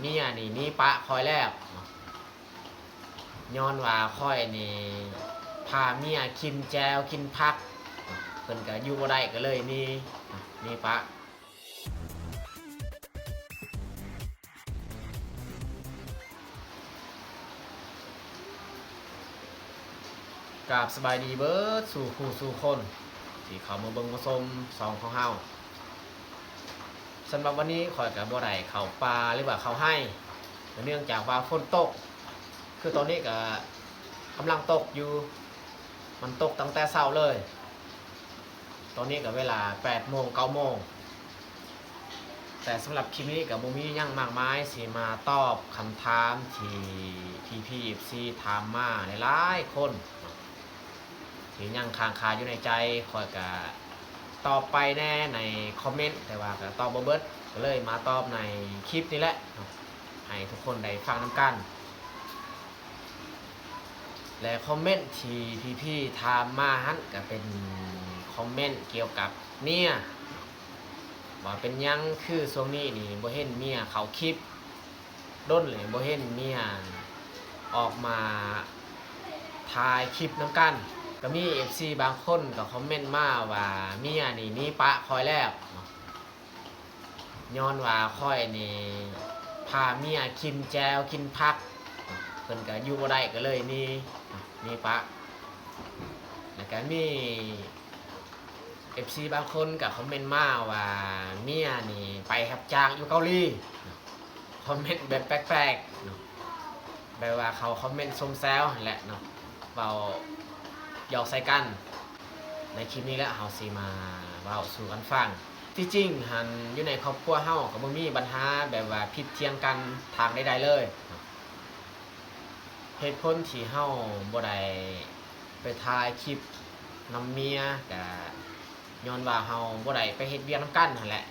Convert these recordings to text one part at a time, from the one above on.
ເມຍນີ້ໜີປະຂ້ອຍແລ້ວ ຍ້ອນວ່າຂ້ອຍນີ້ພາເມຍກິນແຈ່ວກິນຜັກ ເພິ່ນກໍຢູ່ບໍ່ໄດ້ ກໍເລີຍໜີ ໜີປະ. ກາບສະບາຍດີເບິດສູ່ຄູ່ສູ່ຄົນທີ່ເຂົ້າມາເບິ່ງມາຊົມຊ່ອງຂອງເຮົາ. ສຳລັບວັນນີ້ຂ້ອຍກໍບໍ່ໄດ້ເຂົ້າປ່າ ຫຼືວ່າເຂົ້າໄຮ່ ເນື່ອງຈາກວ່າຝົນຕົກ ຄືຕອນນີ້ກໍກຳລັງຕົກຢູ່ ມັນຕົກຕັ້ງແຕ່ເຊົ້າເລີຍ. ຕອນນີ້ກໍເວລາແປດໂມງ ເກົ້າໂມງ ແຕ່ສຳລັບຄລິບນີ້ກໍບໍ່ມີຫຍັງມາກມາຍ ຊິມາຕອບຄຳຖາມທີ່ພີ່ໆ ເອັຟຊີ ຖາມມາຫຼາຍໆ ຄົນເນາະ ທີ່ຍັງຄ້າງຄາຢູ່ໃນໃຈ. ຂ້ອຍກໍຕອບໄປແດ່ໃນຄອມເມັນ ແຕ່ວ່າກໍຕອບບໍ່ເບິດ ກໍເລີຍມາຕອບໃນຄລິບນີ້ແຫຼະເນາະ ໃຫ້ທຸກຄົນໄດ້ຟັງນຳກັນ. ແລະ ຄອມເມັນທີ່ພີ່ໆ ຖາມມາຫັ້ນ ກໍເປັນຄອມເມັນກ່ຽວກັບເມຍ ວ່າເປັນຫຍັງຄືຊ່ວງນີ້ນີ້ບໍ່ເຫັນເມຍເຂົ້າຄລິບ ດົນແລ້ວບໍ່ເຫັນເມຍອອກມາຖ່າຍຄລິບນຳກັນ. ກໍມີເອັຟຊີບາງຄົນກໍຄອມເມັນມາວ່າ ເມຍນີ້ໜີປະຂ້ອຍແລ້ວ ຍ້ອນວ່າຂ້ອຍນີ້ພາເມຍກິນແຈ່ວກິນຜັກ ເພິ່ນກໍຢູ່ບໍ່ໄດ້ ກໍເລີຍໜີ ໜີປະ. ແລ້ວກໍມີເອັຟຊີບາງຄົນກໍຄອມເມັນມາວ່າ ເມຍນີ້ໄປຮັບຈ້າງຢູ່ເກົາຫຼີ. ຄອມເມັນແບບແປກໆ ເນາະ ແບບວ່າເຂົາຄອມເມັນຊົມແຊວຫັ້ນແຫຼະເນາະ ເວົ້າຫຍອກໃສ່ກັນ. ໃນຄລິບນີ້ແຫຼະ ເຮົາຊິມາເວົ້າສູ່ກັນຟັງ. ທີ່ຈິງຫັ້ນ ຢູ່ໃນຄອບຄົວເຮົາກໍບໍ່ມີບັນຫາແບບວ່າຜິດຖຽງກັນທາງໃດໆ ເລີຍ. ເຫດຜົນທີ່ເຮົາບໍ່ໄດ້ໄປຖ່າຍຄລິບນຳເມຍ ກະຍ້ອນວ່າເຮົາບໍ່ໄດ້ໄປເຮັດວຽກນຳກັນຫັ້ນແຫຼະ.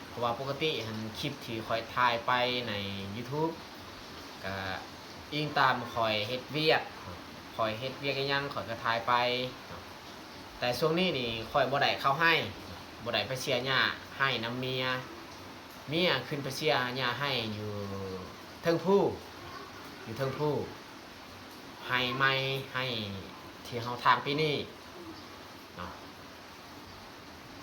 ເພາະວ່າປົກກະຕິຫັ້ນ ຄລິບທີ່ຂ້ອຍຖ່າຍໄປໃນຢູທູບ ກະອີງຕາມຂ້ອຍເຮັດວຽກ ຂ້ອຍເຮັດວຽກອີ່ຫຍັງຂ້ອຍກໍຖ່າຍໄປ. ແຕ່ຊ່ວງນີ້ນີ້ຂ້ອຍບໍ່ໄດ້ເຂົ້າໄຮ່ ບໍ່ໄດ້ໄປເສຍຫຍ້າໄຮ່ນຳເມຍ. ເມຍຂຶ້ນໄປເສຍຫຍ້າໄຮ່ຢູ່ເທິງພູ ຢູ່ເທິງພູ ໄຮ່ໃໝ່ ໄຮ່ທີ່ເຮົາຖາງປີນີ້ເນາະ.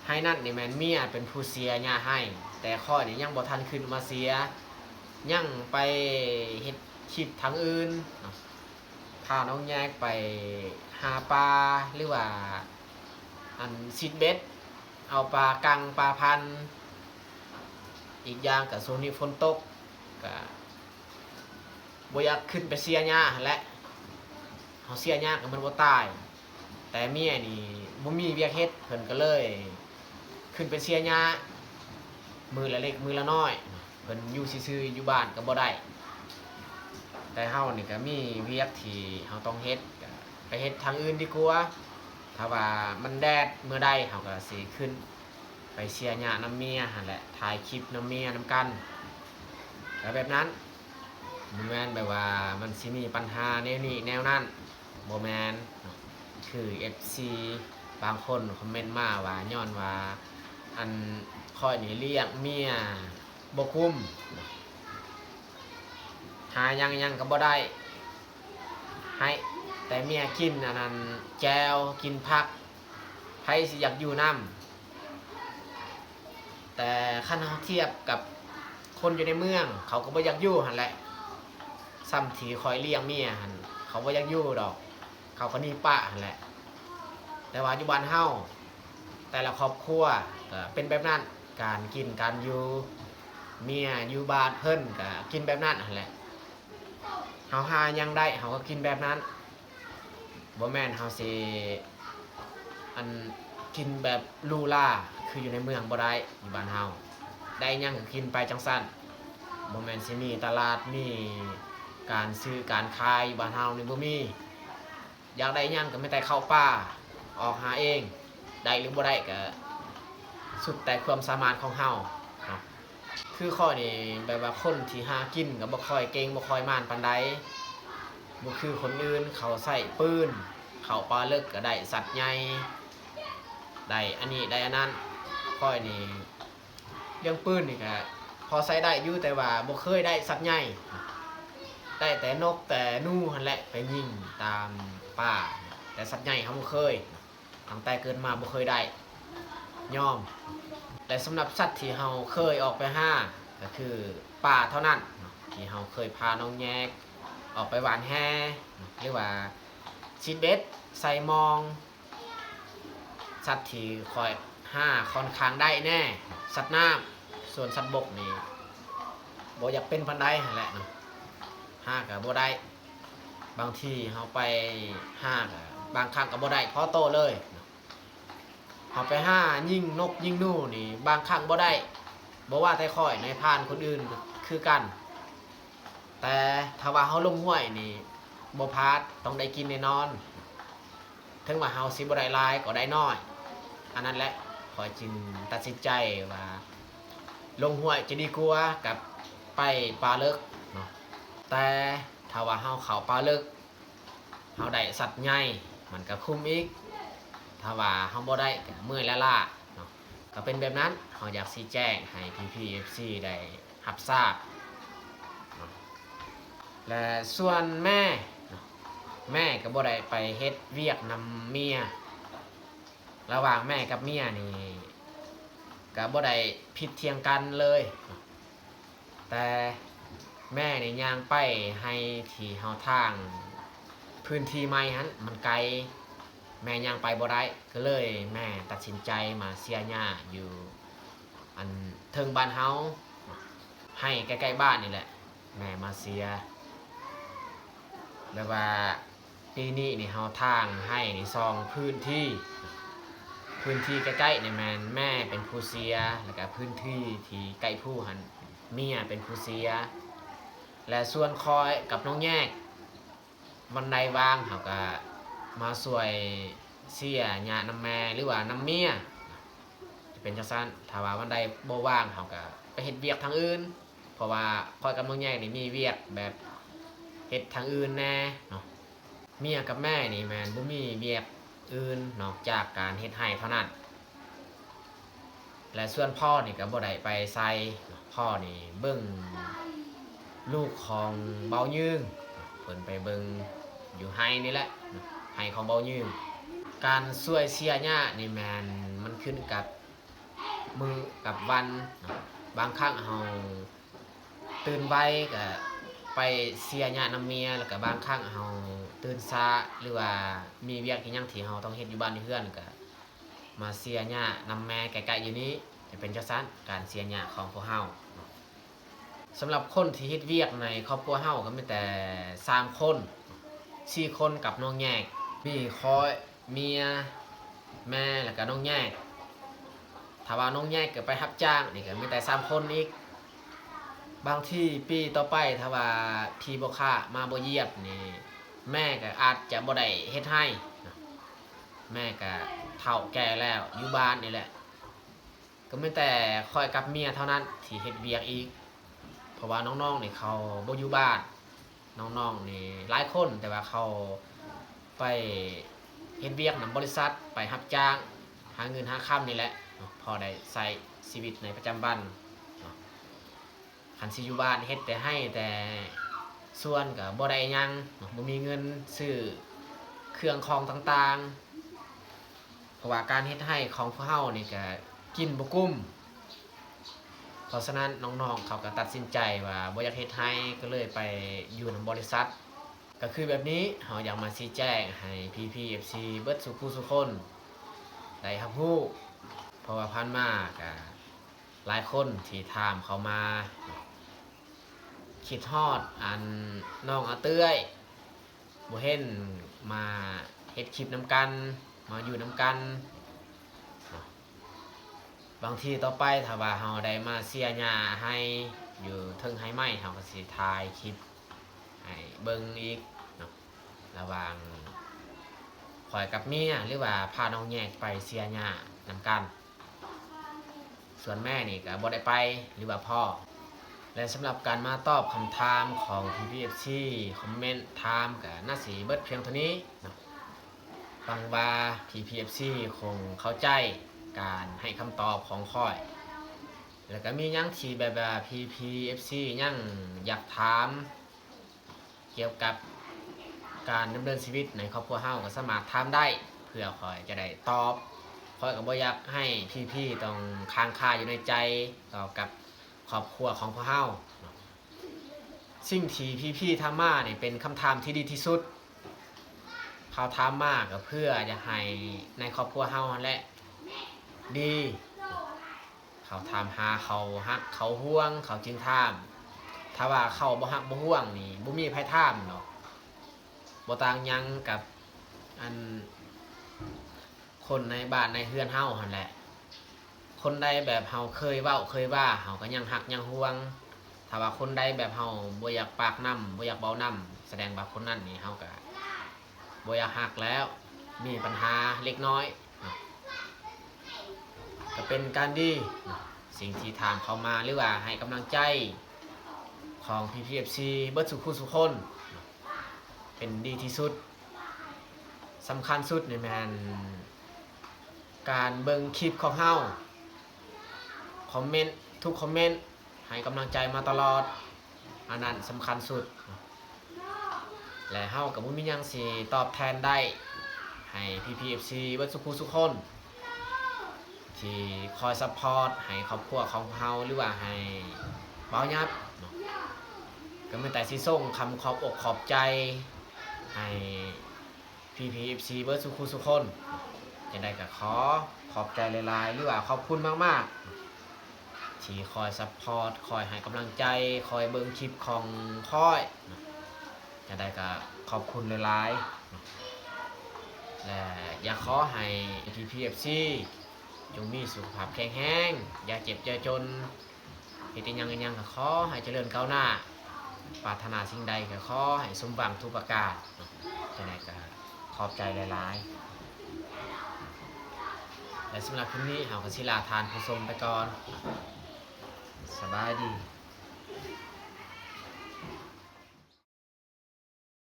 ໄຮ່ນັ້ນນີ້ແມ່ນເມຍເປັນຜູ້ເສຍຫຍ້າໄຮ່ ແຕ່ຂ້ອຍນີ້ຍັງບໍ່ທັນຂຶ້ນມາເສຍ ຍັງໄປເຮັດຄລິບທາງອື່ນເນາະ ພານ້ອງແຍກໄປຫາປາ ຫຼືວ່າ ອັນ ຊິດເບັດ ເອົາປາກັງປາພັນ. ອີກຢ່າງກະຊ່ວງນີ້ຝົນຕົກ ກະບໍ່ຢາກຂຶ້ນໄປເສຍຫຍ້າຫັ້ນແຫຼະ ເຮົາເສຍຫຍ້າກໍມັນບໍ່ຕາຍ. ແຕ່ເມຍນີ້ບໍ່ມີວຽກເຮັດ ເພິ່ນກໍເລີຍຂຶ້ນໄປເສຍຫຍ້າມື້ລະເລັກມື້ລະນ້ອຍ. ເພິ່ນຢູ່ຊື່ໆ ຢູ່ບ້ານກໍບໍ່ໄດ້ ແຕ່ເຮົານີ້ກໍມີວຽກທີ່ເຮົາຕ້ອງເຮັດ ກໍໄປເຮັດທາງອື່ນດີກວ່າ. ຖ້າວ່າມັນແດດມື້ໃດ ເຮົາກໍຊິຂຶ້ນໄປເສຍຫຍ້ານຳເມຍຫັ້ນແຫຼະ ຖ່າຍຄລິບນຳເມຍນຳກັນ ກໍແບບນັ້ນ. ບໍ່ແມ່ນແບບວ່າມັນຊິມີບັນຫາແນວນີ້ແນວນັ້ນ ບໍ່ແມ່ນເນາະ. ຄືເອັຟຊີບາງຄົນຄອມເມັນມາວ່າ ຍ້ອນວ່າ ອັນ ຂ້ອຍນີ້ລ້ຽງເມຍບໍ່ກຸ້ມ ຫາຫຍັງຫຍັງກໍບໍ່ໄດ້ ໃຫ້ແຕ່ເມຍກິນອັນນັ້ນ ແຈ່ວ ກິນຜັກ ໃຜຊິຢາກຢູ່ນຳ. ແຕ່ຄັນເຮົາທຽບກັບຄົນຢູ່ໃນເມືອງ ເຂົາກໍບໍ່ຢາກຢູ່ຫັ້ນແຫຼະ. ສ່ຳທີ່ຂ້ອຍລ້ຽງເມຍຫັ້ນ ເຂົາບໍ່ຢາກຢູ່ດອກ ເຂົາກໍໜີປະຫັ້ນແຫຼະ. ແຕ່ວ່າຢູ່ບ້ານເຮົາ ແຕ່ລະຄອບຄົວກໍເປັນແບບນັ້ນ ການກິນການຢູ່ ເມຍຢູ່ບ້ານເພິ່ນກໍກິນແບບນັ້ນຫັ້ນແຫຼະ. ເຮົາຫາຫຍັງໄດ້ ເຮົາກໍກິນແບບນັ້ນ ບໍ່ແມ່ນເຮົາຊິ ອັນ ກິນແບບຫຼູຫຼາຄືຢູ່ໃນເມືອງບໍ່ໄດ້. ຢູ່ບ້ານເຮົາໄດ້ຫຍັງກໍກິນໄປຈັ່ງຊັ້ນ ບໍ່ແມ່ນຊິມີຕະຫຼາດ ມີການຊື້ການຂາຍ. ຢູ່ບ້ານເຮົານີ້ບໍ່ມີ ຢາກໄດ້ຫຍັງກໍມີແຕ່ເຂົ້າປ່າ ອອກຫາເອງ ໄດ້ຫຼືບໍ່ໄດ້ກໍສຸດແຕ່ຄວາມສາມາດຂອງເຮົາເນາະ. ຄືຂ້ອຍນີ້ແບບວ່າຄົນທີ່ຫາກິນກໍບໍ່ຄ່ອຍເກັ່ງ ບໍ່ຄ່ອຍມ່ານປານໃດ ບໍ່ຄືຄົນອື່ນ ເຂົາໃຊ້ປືນ ເຂົ້າປ່າເລິກກໍໄດ້ສັດໃຫຍ່ ໄດ້ອັນນີ້ໄດ້ອັນນັ້ນ. ຂ້ອຍນີ້ເລື່ອງປືນນີ້ກໍ ພໍໃຊ້ໄດ້ຢູ່ ແຕ່ວ່າບໍ່ເຄີຍໄດ້ສັດໃຫຍ່ ໄດ້ແຕ່ນົກແຕ່ໜູຫັ້ນແຫຼະ ໄປຍິງຕາມປ່າ ແຕ່ສັດໃຫຍ່ເຮົາບໍ່ເຄີຍ ຕັ້ງແຕ່ເກີດມາບໍ່ເຄີຍໄດ້ ຍອມ. ແລະ ສຳລັບສັດທີ່ເຮົາເຄີຍອອກໄປຫາ ກໍຄືປາເທົ່ານັ້ນເນາະ ທີ່ເຮົາເຄີຍພານ້ອງແຍກອອກໄປຫວ່ານແຫ ຫຼືວ່າສີດເບັດໃສ່ມອງ. ສັດທີ່ຂ້ອຍຫາຂ້ອນຂ້າງໄດ້ແດ່ ສັດນ້ຳ, ສ່ວນສັດບົກນີ້ບໍ່ຢາກເປັນປານໃດຫັ້ນແຫຼະເນາະ ຫາກໍບໍ່ໄດ້. ບາງທີເຮົາໄປຫາກໍບາງຄັ້ງກໍບໍ່ໄດ້ພໍໂຕເລີຍ. ເຮົາໄປຫາຍິງນົກຍິງໜູນີ້ ບາງຄັ້ງບໍ່ໄດ້, ບໍ່ວ່າແຕ່ຂ້ອຍ, ນາຍພານຄົນອື່ນກໍຄືກັນ. ແຕ່ຖ້າວ່າເຮົາລົງຫ້ວຍນີ້ບໍ່ພາດ, ຕ້ອງໄດ້ກິນແນ່ນອນ. ເຖິງວ່າເຮົາຊິບໍ່ໄດ້ຫຼາຍກໍໄດ້ໜ້ອຍ. ອັນນັ້ນແຫຼະ ຂ້ອຍຈຶ່ງຕັດສິນໃຈວ່າລົງຫ້ວຍຈະດີກວ່າກັບໄປປ່າເລິກເນາະ. ແຕ່ຖ້າວ່າເຮົາເຂົ້າປ່າເລິກ ເຮົາໄດ້ສັດໃຫຍ່ ມັນກໍຄຸ້ມອີກ. ຖ້າວ່າເຮົາບໍ່ໄດ້ກໍເມື່ອຍລ້າໆເນາະ. ກໍເປັນແບບນັ້ນ ເຮົາຢາກຊີ້ແຈງໃຫ້ພີ່ໆ ເອັຟຊີ ໄດ້ຮັບຊາບເນາະ. ແລະ ສ່ວນແມ່ເນາະ ແມ່ກໍບໍ່ໄດ້ໄປເຮັດວຽກນຳເມຍ. ລະຫວ່າງແມ່ກັບເມຍນີ້ກໍບໍ່ໄດ້ຜິດຖຽງກັນເລີຍເນາະ. ແຕ່ແມ່ນີ້ຍ່າງໄປໄຮ່ທີ່ເຮົາຖາງພື້ນທີ່ໃໝ່ຫັ້ນ ມັນໄກ, ແມ່ຍ່າງໄປບໍ່ໄດ້, ກໍເລີຍແມ່ຕັດສິນໃຈມາເສຍຫຍ້າຢູ່ ອັນເທິງບ້ານເຮົາ, ໄຮ່ໃກ້ໆບ້ານນີ້ແຫຼະ ແມ່ມາເສຍ. ແບບວ່າປີນີ້ນີ້ເຮົາຖາງໄຮ່ນີ້ສອງພື້ນທີ່, ພື້ນທີ່ໃກ້ໆນີ້ແມ່ນແມ່ເປັນຜູ້ເສຍ, ແລ້ວກະພື້ນທີ່ທີ່ໃກ້ພູຫັ້ນເມຍເປັນຜູ້ເສຍ. ແລະ ສ່ວນຂ້ອຍກັບນ້ອງແຍກ ວັນໃດວ່າງເຮົາກະມາຊ່ວຍເສຍຫຍ້ານຳແມ່ ຫຼືວ່ານຳເມຍ, ຈະເປັນຈັ່ງຊັ້ນ. ຖ້າວ່າວັນໃດບໍ່ວ່າງເຮົາກະໄປເຮັດວຽກທາງອື່ນ, ເພາະວ່າຂ້ອຍກັບນ້ອງແຍກນີ້ມີວຽກແບບເຮັດທາງອື່ນແດ່ເນາະ. ເມຍກັບແມ່ນີ້ແມ່ນບໍ່ມີວຽກອື່ນນອກຈາກການເຮັດໄຮ່ເທົ່ານັ້ນ. ແລະ ສ່ວນພໍ່ນີ້ກໍບໍ່ໄດ້ໄປໃສ, ພໍ່ນີ້ເບິ່ງລູກຂອງເບົາຍືງ, ເພິ່ນໄປເບິ່ງຢູ່ໄຮ່ນີ້ແຫຼະ, ໄຮ່ຂອງເບົາຍືງ. ການຊ່ວຍເສຍຫຍ້ານີ້ແມ່ນມັນຂຶ້ນກັບມື້ກັບວັນ, ບາງຄັ້ງເຮົາຕື່ນໄວກໍໄປເສຍຫຍ້ານຳເມຍ, ແລ້ວກໍບາງຄັ້ງເຮົາຕື່ນຊ້າ ຫຼືວ່າມີວຽກອີ່ຫຍັງທີ່ເຮົາຕ້ອງເຮັດຢູ່ບ້ານຢູ່ເຮືອນ ກໍ ມາເສຍຫຍ້ານຳແມ່ໃກ້ໆຢູ່ນີ້. ຈະເປັນຈັ່ງຊັ້ນ ການເສຍຫຍ້າຂອງພວກເຮົາ. ສຳລັບຄົນທີ່ເຮັດວຽກໃນຄອບຄົວເຮົາກໍມີແຕ່ສາມຄົນ, ສີ່ຄົນກັບນ້ອງແຍກ, ມີຂ້ອຍ, ເມຍ, ແມ່ ແລ້ວກໍນ້ອງແຍກ. ຖ້າວ່ານ້ອງແຍກກໍໄປຮັບຈ້າງ, ນີ້ກໍມີແຕ່ສາມຄົນອີກ. ບາງທີປີຕໍ່ໄປ ຖ້າວ່າຜີບໍ່ຂ້າມາບໍ່ຢຽບນີ້ ແມ່ກໍອາດຈະບໍ່ໄດ້ເຮັດໄຮ່. ແມ່ກະເຖົ້າແກ່ແລ້ວ ຢູ່ບ້ານນີ້ແຫຼະ, ກໍມີແຕ່ຂ້ອຍກັບເມຍເທົ່ານັ້ນທີ່ເຮັດວຽກອີກ, ເພາະວ່ານ້ອງໆນີ້ເຂົາບໍ່ຢູ່ບ້ານ. ນ້ອງໆນີ້ຫຼາຍຄົນ ແຕ່ວ່າເຂົາໄປເຮັດວຽກນຳບໍລິສັດ, ໄປຮັບຈ້າງຫາເງິນຫາຄຳນີ້ແຫຼະເນາະ, ພໍໄດ້ໃຊ້ຊີວິດໃນປະຈຳວັນເນາະ. ຄັນຊິຢູ່ບ້ານເຮັດແຕ່ໄຮ່ແຕ່ສວນກໍບໍ່ໄດ້ຫຍັງເນາະ, ບໍ່ມີເງິນຊື້ເຄື່ອງຂອງຕ່າງໆ, ເພາະວ່າການເຮັດໄຮ່ຂອງພວກເຮົານີ້ກໍກິນບໍ່ກຸ້ມ. ເພາະສະນັ້ນນ້ອງໆເຂົາກໍຕັດສິນໃຈວ່າບໍ່ຢາກເຮັດໄຮ່, ກໍເລີຍໄປຢູ່ນຳບໍລິສັດ. ກໍຄືແບບນີ້ ເຮົາຢາກມາຊີ້ແຈງໃຫ້ພີ່ໆ ເອັຟຊີ ເບິດສູ່ຜູ້ສູ່ຄົນໄດ້ຮັບຮູ້, ເພາະວ່າຜ່ານມາກໍ ຫຼາຍຄົນທີ່ຖາມເຂົ້າມາ ຄິດຮອດອັນນ້ອງອາເຕື້ອຍ ບໍ່ເຫັນມາເຮັດຄລິບນຳກັນ ມາຢູ່ນຳກັນເນາະ. ບາງທີຕໍ່ໄປຖ້າວ່າເຮົາໄດ້ມາເສຍຫຍ້າໄຮ່ຢູ່ເທິງໄຮ່ໄມ້ ເຮົາກໍຊິຖ່າຍຄລິບໃຫ້ເບິ່ງອີກເນາະ ລະຫວ່າງຂ້ອຍກັບເມຍ ຫຼືວ່າພານ້ອງແຍກໄປເສຍຫຍ້ານຳກັນ. ສ່ວນແມ່ນີ້ກໍບໍ່ໄດ້ໄປ ຫຼືວ່າພໍ່. ແລະ ສຳລັບການມາຕອບຄຳຖາມຂອງພີ່ໆ ເອັຟຊີ ຄອມເມັນຖາມ ກໍໜ້າຊິເບິດພຽງເທົ່ານີ້ເນາະ. ຫວັງວ່າພີ່ໆ ເອັຟຊີ ຄົງເຂົ້າໃຈການໃຫ້ຄຳຕອບຂອງຂ້ອຍ. ແລ້ວກໍມີຫຍັງທີ່ແບບວ່າ ພີ່ໆ ເອັຟຊີ ຍັງຢາກຖາມກ່ຽວກັບການດຳເນີນຊີວິດໃນຄອບຄົວເຮົາ ກໍສາມາດຖາມໄດ້ ເພື່ອຂ້ອຍຈະໄດ້ຕອບ. ຂ້ອຍກໍບໍ່ຢາກໃຫ້ພີ່ໆຕ້ອງຄ້າງຄາຢູ່ໃນໃຈຕໍ່ກັບຄອບຄົວຂອງພວກເຮົາເນາະ. ສິ່ງທີ່ພີ່ໆຖາມມານີ້ເປັນຄຳຖາມທີ່ດີທີ່ສຸດ. ເຂົາຖາມມາກໍເພື່ອຢາກໃຫ້ໃນຄອບຄົວເຮົາຫັ້ນແຫຼະດີ. ເຂົາຖາມຫາ ເຂົາຮັກ ເຂົາຫວງ ເຂົາຈຶ່ງຖາມ. ຖ້າວ່າເຂົາບໍ່ຮັກບໍ່ຫວງນີ້ ບໍ່ມີໃຜຖາມດອກ. ບໍ່ຕ່າງຫຍັງກັບ ອັນ ຄົນໃນບ້ານໃນເຮືອນເຮົາຫັ້ນແຫຼະ. ຄົນໃດແບບເຮົາເຄີຍເວົ້າເຄີຍວ່າ ເຮົາກໍຍັງຮັກຍັງຫວງ. ຖ້າວ່າຄົນໃດແບບເຮົາບໍ່ຢາກປາກນຳ ບໍ່ຢາກເວົ້ານຳ ສະແດງວ່າຄົນນັ້ນນີ້ເຮົາກໍບໍ່ຢາກຮັກແລ້ວ ມີບັນຫາເລັກນ້ອຍ. ກໍເປັນການດີ ສິ່ງທີ່ຖາມເຂົ້າມາ ຫຼືວ່າໃຫ້ກຳລັງໃຈຂອງ ພີ່ໆ ເອັຟຊີ ເບິດສູ່ຄູ່ສູ່ຄົນ ເປັນດີທີ່ສຸດ. ສຳຄັນສຸດນີ້ແມ່ນການເບິ່ງຄລິບຂອງເຮົາ ຄອມເມັນ ທຸກຄອມເມັນ ໃຫ້ກຳລັງໃຈມາຕະຫຼອດ ອັນນັ້ນສຳຄັນສຸດ. ແລະ ເຮົາກໍບໍ່ມີຫຍັງຊິຕອບແທນໄດ້ ໃຫ້ ພີ່ໆ ເອັຟຊີ ເບິດສູ່ຄູ່ສູ່ຄົນ ທີ່ຄອຍຊັບພອດໃຫ້ຄອບຄົວຂອງເຮົາ ຫຼືວ່າໃຫ້ບ່າວຫຍັບເນາະ. ກໍມີແຕ່ຊິສົ່ງຄຳຂອບອົກຂອບໃຈໃຫ້ ພີ່ໆ ເອັຟຊີ ເບິດສູ່ຄູ່ສູ່ຄົນ. ຈັ່ງໃດກໍຂໍຂອບໃຈຫຼາຍໆ ຫຼືວ່າຂອບຄຸນມາກໆ ທີ່ຄອຍຊັບພອດ ຄອຍໃຫ້ກຳລັງໃຈ ຄອຍເບິ່ງຄລິບຂອງຂ້ອຍ. ຈັ່ງໃດກໍຂອບຄຸນຫຼາຍໆ ແລະ ຢາກຂໍໃຫ້ ພີ່ໆ ເອັຟຊີ ຈົ່ງມີສຸຂະພາບແຂງແຮງ ຢ່າເຈັບຢ່າຈົນ ເຮັດອີ່ຫຍັງອີ່ຫຍັງກໍຂໍໃຫ້ຈະເລີນກ້າວໜ້າ ປາດຖະໜາສິ່ງໃດກໍຂໍໃຫ້ສົມຫວັງທຸກປະການ. ຈັ່ງໃດກໍຂອບໃຈຫຼາຍໆ ແລະ ສຳລັບຄລິບນີ້ເຮົາກໍຊິລາທ່ານຜູ້ຊົມໄປກ່ອນ. ສະບາຍດີ.